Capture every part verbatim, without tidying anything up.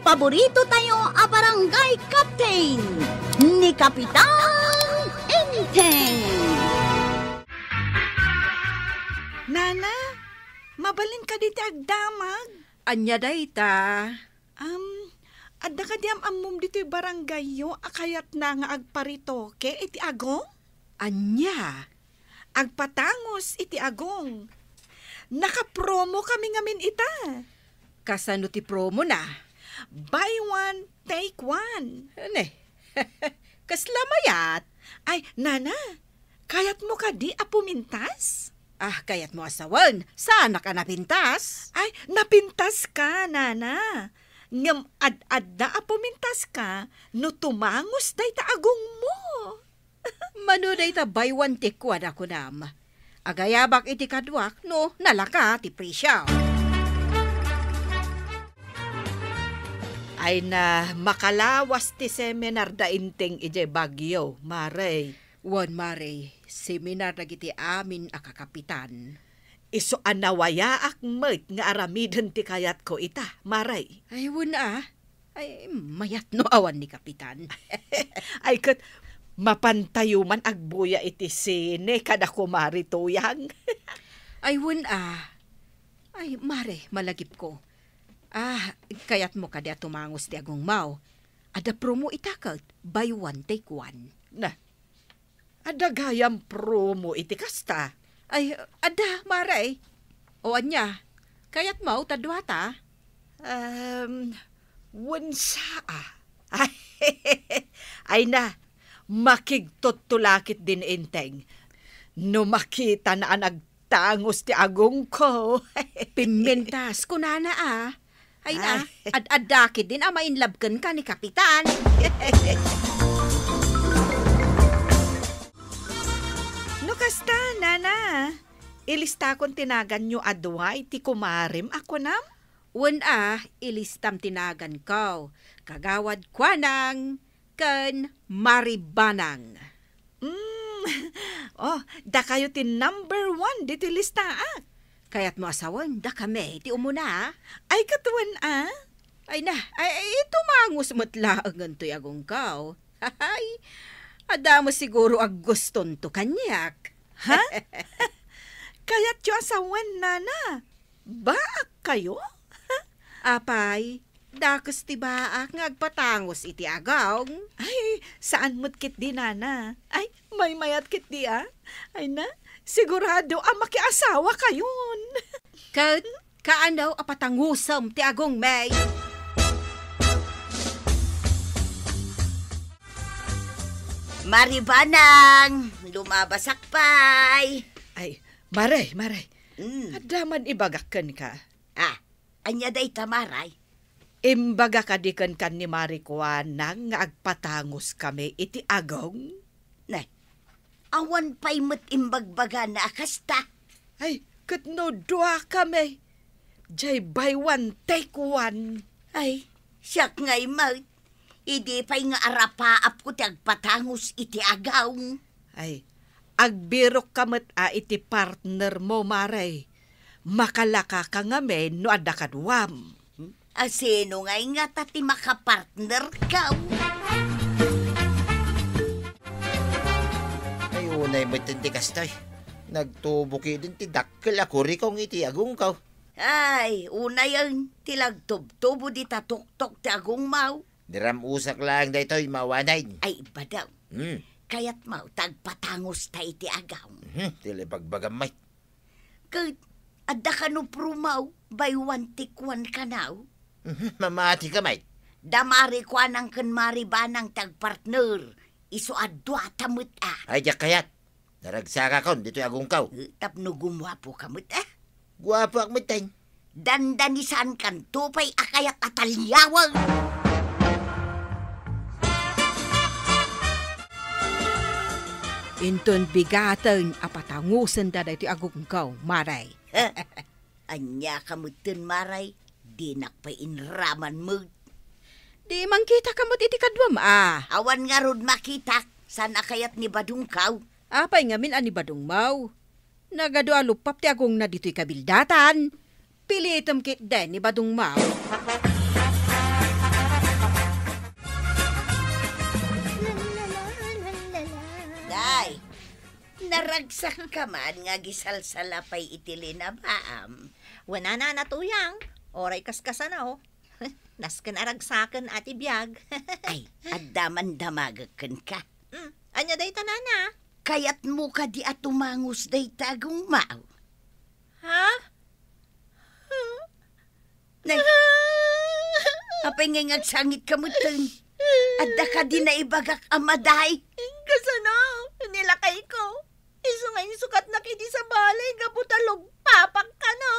Paborito tayo a barangay captain, ni Kapitan Enteng. Nana, mabalin kadi ti agdamag? Ania dayta? Am, adda kadi am-ammom ditoy barangayyo a kayatna nga agparetoke iti agong? Ania? Agpatangus iti agong. Nakapromo kami ngamin ita. Kasano ti promona? Buy one, take one. Ne, kasla mayat. Ay, nana, kayatmo kadi a pumintas? Ah, kayatmo a sawen, saanak a napintas? Ay, napintaska, nana. Ngem ad-adda a pumintaska no tumangus dayta agongmo. Mano dayta buy one take one a kunam? Agayabak iti kaduak no nalaka ti presio. Ay na, makalawas ti seminar da Enteng idiay Baguio, Mare. Wen, Mare, seminar dagiti amin a kakapitan. Isu a nawayaak met nga aramiden ti kayatko ita, Mare. Ay, wen a. Ay, mayat no awan ni Kapitan. Ay, ket mapantayo man agbuya iti sine kada kumari Tuyang. Ay, wen a. Ay, Mare, malagipko. Ah, kayatmo kadi a tumangus ti agongmo? Adda promo ita ket buy one, take one. Na, adda gayam promo iti kasta? Ay, adda, Mare. O ania, kayatmo ta duata? Um, wen sa a. Ay, ay na, makigtutto la ketdin Enteng. No makitana a nagtangus ti agongko. Pimentas, kunana a. Ay na, ay, ad-adda ketdin a ma-in love kenka ni Kapitan. No kasta, nana, ilistakon ti naganyo a dua iti kumarem a kunam? Wen a, ilistam ti naganko. Kagawad Kuanang ken Mari Banang. Mm. Oh, dakayo ti number one ditoy listaak. Kayatmo a sawen, dakami ti umuna, a? Ay, ket wen a? Ay na, ay, ay, tumangus met laengen toy agongko. Hay, adda met siguro aggustonto kaniak. Ha? Kayatyo a sawen, nana? Baak kayo? Apay, dakes ti baak nga agpatangus iti agong. Ay, saan met ketdi, nana. Ay, maymayat ketdi, a. Ay na, sigurado a makiasawa kayon. Ket kaano a patangusem ti agongmi? Mari Banang, lumabasak pay. Ay, Mare, Mare. Mm. Adda man ibagak kenka. Ah, ania dayta, Mare? Imbaga kadi kenka ni Mari Kuanang nga agpatanguskami iti agong? Ne, awan pay met imbagbagana a kasta. Ay, ket no duakami, jay buy one, take one. Ay, siak ngay met. Idi pay nga arapaapko ti agpatangus iti agong. Ay, agbirokka met a iti partnermo, Mare. Makalakaka ngamin no adda kaduam. A sino ngay ngata ti makapartnerko? Ay, unay met ti kastoy. Nagtubo ketdin ti dakkel a kurikong iti agongko. Ay, unayen ti lagtubtubo dita tuktok ti agongmo. Diram usak laeng daytoy, mawanay. Ay, ibadaw. Hmm. Kayatmo ta agpatangusta iti agong. Mhm, ti ibagbagam met. Ket adda kano promo, buy one, take one kano? Mhm, mamatika met. Da Mari Kuanang ken Mari Banang ti agpartner, isu a duata met a. Ay, diak kayat. Naragsakakon ditoy agongko. Eh, tapno gumuapoka met, eh. Guapoak met, ten. Dandanisankanto pay a kayat a taliawen. Inton bigaten a patangusenda daytoy agongko, Mare. Ania ka metten, Mare? Dinak pay inraman met. Di mangkitaka met iti kaduam a. Awan ngarud makitak, saan a kayat ni badongko. Apay ngamin a ni badongmo? Nagadu a luppap ti agongna ditoy kabildatan. Pilitem ketdi ni badongmo. Agsaanka man nga agisalsala pay iti linabaam. Wen a, Nana Tuyang, uray kaskasano. Nasken a ragsaken a ti biag. Ay, adda man damagek kenka. Mm, ania dayta, Nana? Kayatmo kadi a tumangus dayta agongmo? Ha? Nay, apay ngay nga agsangitka metten? Adda kadi naibagak a maday? Kasano? Ni lakayko. Isu nga insukatnak idi sabali gapu ta lugpapak kano.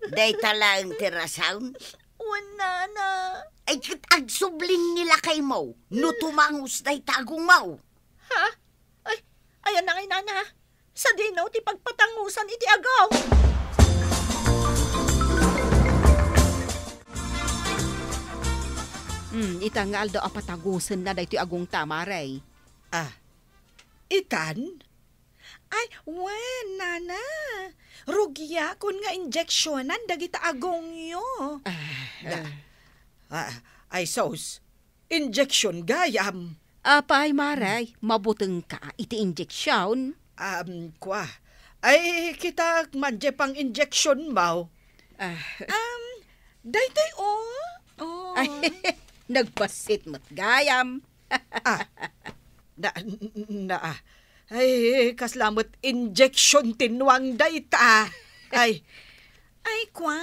Dayta laeng ti rason? Wen, Nana. Ay, ket agsubling ni lakaymo no tumangus dayta agongmo. Ha? Ay, ayan na ngay, Nana. Sadino ti pagpatangusan iti agong? Hmm, ita nga aldaw a patagusenna daytoy agongta, Mare. Ah, itan? Ay, wen, Nana. Rugiakon nga injeksionan dagita agongyo. Ah, Da. Ah. Ah, ay, sus. Injeksion gayam. Apay, Mare, mabutengka iti injeksion? Um, kua. Ay, kitaek man diay pang-injeksionmo. Ah. Um, daytoy, oh. Oh. Ay, nagbassit met gayam. Ah, na, na, ah. Ay, kasla met injeksion ti nuang dayta. Ay. Ay, kua,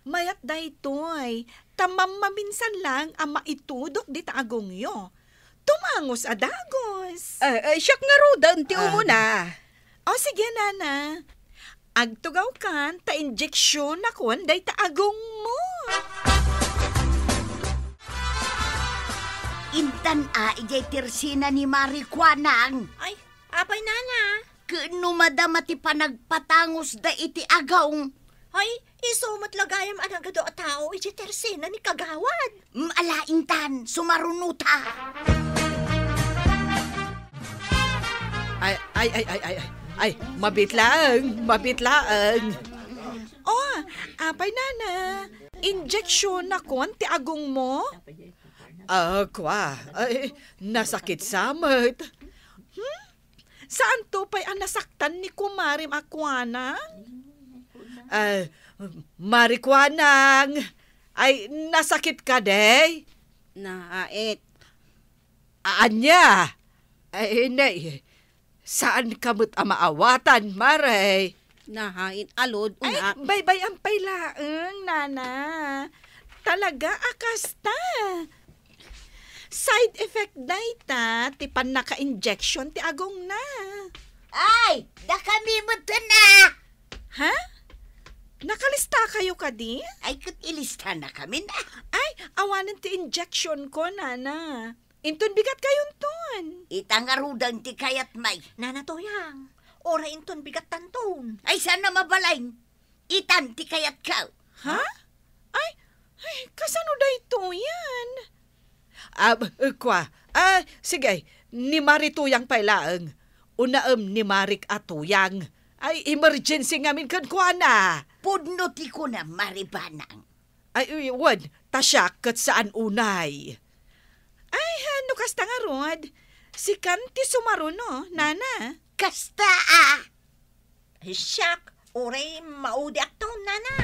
mayat daytoy. Ta mammaminsan lang a maitudok dita agongyo. Tumangus a dagus. Ay, ay, siak ngaruden ti Ah. umuna. O, sige, Nana. Agtugawkan ta injeksionakon dayta agongmo. Intan a idiay tersina ni Mari Kuanang. Ay, apay, Nana? Ken no madama ti panagpatangusda iti agong. Ay, isu met la gayam a nagadu a tao idiay tersina ni Kagawad. Mm, ala, intan, sumarunota. Ay, ay, ay, ay, ay, ay. Ay, mabit laeng, mabit laeng. Oh, apay, Nana? Injeksionakon ti agongmo? Ah, kua. Ay, nasakit sa met. Hmm? Saanto pay a nasaktan ni kumarim a Kuanang? Ah, Mari Kuanang. Ay, nasakit kadi? Naait. Ania? Ay, nay, saanka met a maawatan, Mare? Nahain alud, Ay, una. Baybay-am pay laeng, Nana. Talaga a kasta. Side effect dayta ti pannaka-injection ti agongna. Ay, dakami metten a! Ha? Nakalistakayo kadi? Ay, ket ilistanakamin a. Ay, awanen ti injection ko, Nana. Inton bigat kayonton. Ita ngaruden ti kayatmi. Nana Tuyang, uray inton bigattanton. Ay, saan a mabalin? Itan ti kayatko. Ha? Ay, ay, kasano daytoyen? Ah, b-, kua. Ah, sige, ni Mari Tuyang pay laeng. Unaem ni Marik a Tuyang. Ay, emergency ngamin kenkuana. Pudno ti kunam, Mari Banang. Ay, uy, wen, ta siak ket saan unay. Ay, no kasta ngarud, sikan ti sumaruno, Nana. Kasta a. Siak, uray maudiakto, Nana.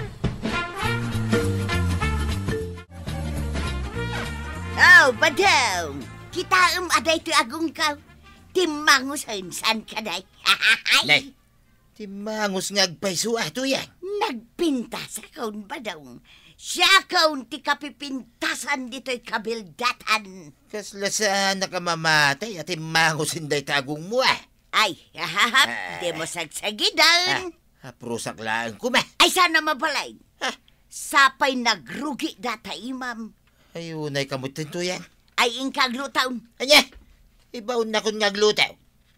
Oh, Badong! Kitaem a daytoy agongko. Timmangusen, saan kadi? Nay, timmangus nga agpayso a Tuyang. Nagpintasakon, Badong. Siakon ti kapipintasan ditoy kabildatan. Kasla saannak a mamatay a timmangusen dayta agongmo a. Ay, ahahap, Ah. dimo sagsagiden. Ah, aprusak laeng koma. Ay, saan a mabalin. Ah. Sapay nagrugi data imam. Ay, unay ka metten, Tuyang. Ay, inka aglutaw. Ania? Ibaonnakon nga agluto.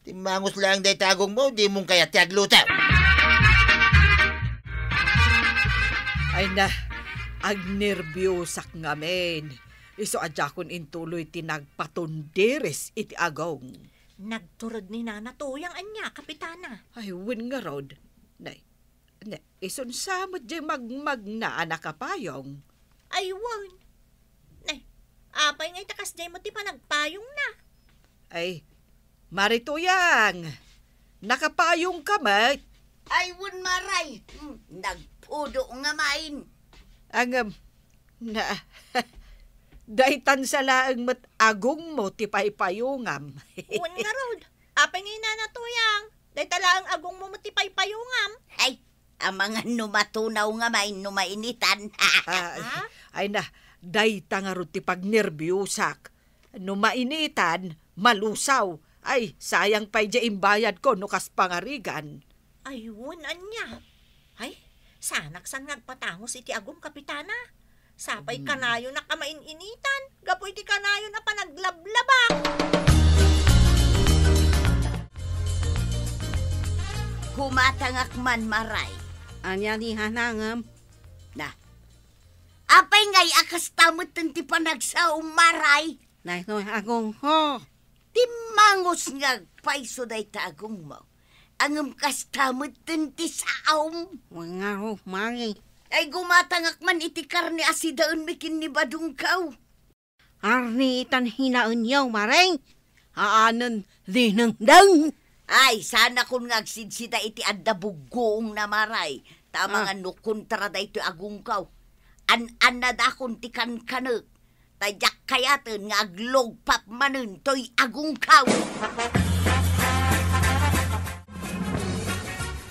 Timmangus laeng dayta agongmo, dimon kayat ti agluto. Ay na, agnerbiosak ngamin. Isu a diakon intuloy ti nagpatundiris iti agong. Nagtured ni Nana Tuyang ania, Kapitana? Ay, wen ngarud. Nay, ne, isun sa met diay magmagna a nakapayong. Ay, wen. Ne, apay nga ita kasdiay met ti panagpayongna? Ay, Mari Tuyang, Nakapayongka met? Ay, wen, Maray. Hmm, nagpudo nga main. Ngem, na, daytan sa laeng met agongmo ti paypayongam. Wen ngarud, apay nga inana Tuyang? Dayta laeng agongmo met ti paypayongam. Ay, amangan no matunaw nga main no mainitan. Ah, Ha? ay na, dayta ngarud ti pagnerbiosak. No mainitan, malusaw. Ay, sayang pay diay imbayadko no kas pangarigan. Ay, wen, ania? Ay, saanak san nga agpatangos iti agom, Kapitana. Sapay Mm. kanayonak a main-initan, gapu iti kanayon a panaglablabak. Gumatangak man, Maray. Ania ni hanangem? Na, apay ngay a kasta metten ti panagsaom, Maray? Daytoy agongko. Timmangos nga agpayso dayta agongmo. Ngem kasta metten ti saom. Wen ngarud, Maray. Ay, gumatangak man iti karne a sidaenmi ken ni Badongko. Arni itan hinaenyo, Maray. Haanen dinengdeng. Ay, saanakon nga agsidsida iti adda buggoongna, Maray. Ta Ah. amangan no kontra daytoy agongko. An-annadakon ti kankanek. Ta diak kayaten nga aglugpap manen toy agongko.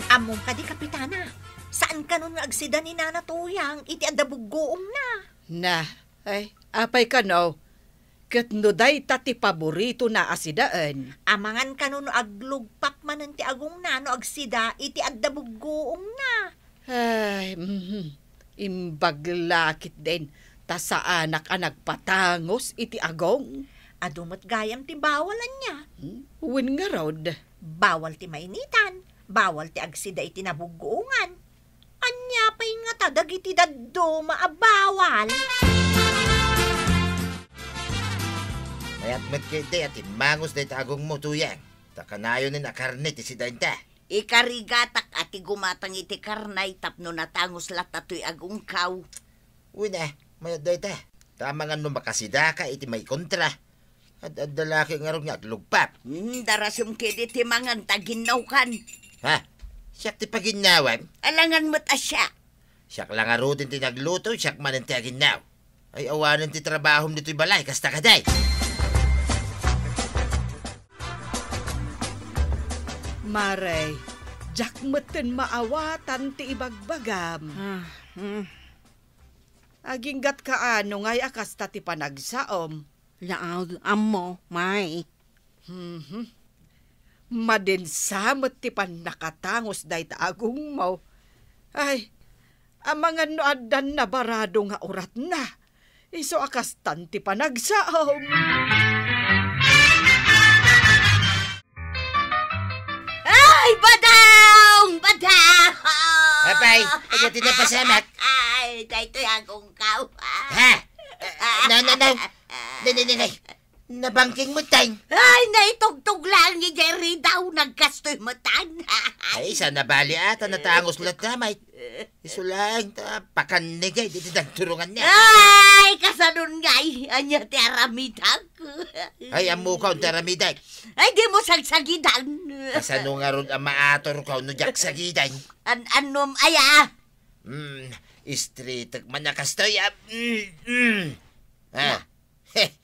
Ammom kadi, Kapitana, saan kanon nga agsida ni Nana Tuyang iti adda buggoongna? Na, ay, apay kano? Ket no dayta ti paboritona a sidaen? Amangan kano no aglugpap manen ti agongna no agsida iti adda buggoongna? Ay, mhm. Imbag la ketdin, ta saanak a nagpatangos iti agong. Adu met gayam ti bawal, ania? Hmm? Wen ngarud. Bawal ti mainitan, bawal ti agsida iti nabuggoongan. Ania pay ngata dagiti dadduma a bawal? Mayat met ketdi a timmangos dayta agongmo, Tuyang, ta kanayonen a karne ti sidaenta. Ikarigatak a ti gumatang iti karnay tapno natangos latta toy agongko. Wen a, mayat dayta. Ta amangan no makasidaka iti maikontra. Ad-adda la ket ngarud nga aglugpap. Hmm, darasem ketdi ti mangan ta aginnawkan. Ha? Siak ti paginnawam? Alangan met a siak. Siak la ngaruden ti nagluto, siak manen ti aginnaw. Ay, awanen ti trabahom ditoy balay, kasta kadi. Maray, diak metten maawatan ti ibagbagam. Ah, hmm. Aginggatka a no ngay a kasta ti panagsaom. Laag ammo, May. Mhm. Madinsa met ti pannakatangos dayta agongmo. Ay, amangan no addan nabarado nga uratna. Isu a kastan ti panagsaom. Ay, Badong! Badong! Apay, ania ti napasamak? Ay, daytoy agongko. Ha? Na, na, na. Na, na, na, na. Nabangking met, tay. Ay, naitugtog laeng idiay ridaw, nagkastoy metan. Ay, saan a bali a, ta natangos latta, May. Isu laeng, ta pakannigay, ditoy nagturonganna. Ay, kasanon ngay, ania ti aramidak? Ay, ammoka ti aramidak. Ay, dimo sagsagidan. Kasano ngarud a maatorko no diak sagidan? An-, annom aya? Hmm, istritek man a kastoy, ah. Mm, mm. Ah. Heh.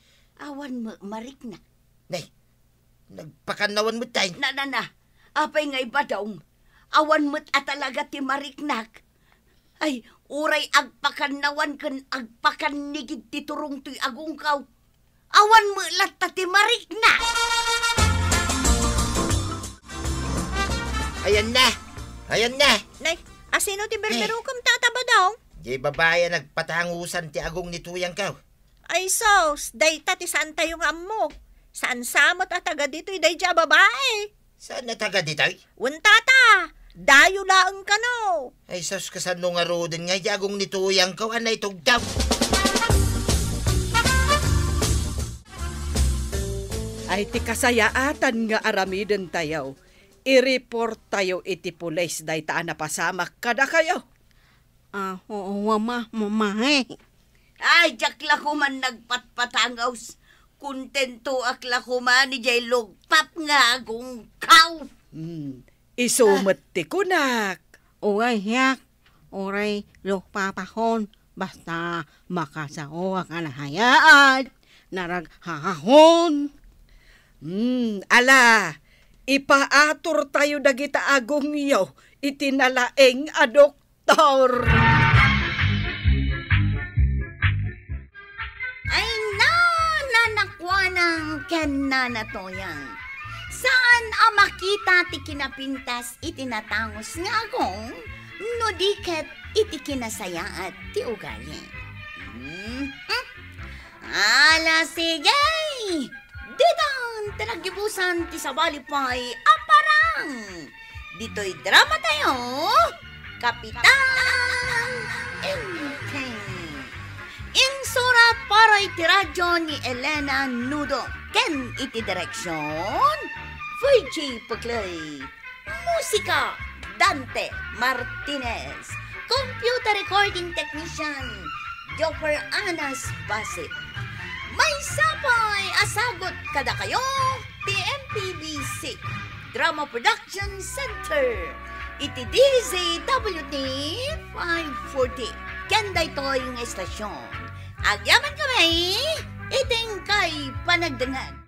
Awan met mariknak. Nay, nagpakannawan met, tay. Na, na, na. Apay ngay, Badong? Awan met a talaga ti mariknak. Ay, uray agpakannawan ken agpakannigid ti turong toy agongko. Awan met latta ti mariknak. Ayanna! Ayanna! Nay, asino ti berberukem, Tata Badong? Diay babai a nagpatangosan ti agong ni Tuyangko. Ay sus, dayta ti saantayo nga ammo. Saan sa met a taga ditoy daydiay a babai? Saan a taga ditoy? Wen, Tata, dayo laeng kano. Ay sus, kasano ngaruden nga idiay agong ni Tuyangko a naitugtog? Ay ti kasayaatan nga aramidentayo, i-reporttayo iti pulis dayta a napasamak kadakayo. Ah, oo, Ama, Mama, eh. Ay, diak la koman nagpatpatangos. Kontentoak la koman idiay lugpap nga agongko. Hmm, isu met ti kunak. Uray siak, uray lupapahon, basta makasaoak a nasayaat, naraghahon. Hmm, ala, ipaaturtayo dagita agongyo iti nalaing a doktor. Ay, nana, nakuanang ken nana Toyang. Saan a makita ti kinapintas iti natangus nga agong no di ket iti kinasayaat ti ugali. Mhm. Ala, sige! Ditan ti naggibusan ti sabali pay a parang. Ditoy drama tayo, Kapitan Enteng. Insurat para iti radyo ni Elena Nudo ken iti direksyon, Virgie Puclay. Musika, Dante Martinez. Computer recording technician, Joker Anas Basit. Maysa pay a sagut kadakayo ti M P B C Drama Production Center iti D Z W T five forty. Ken daytoy nga estasyon, agyamankami iti inkay panagdengngeg.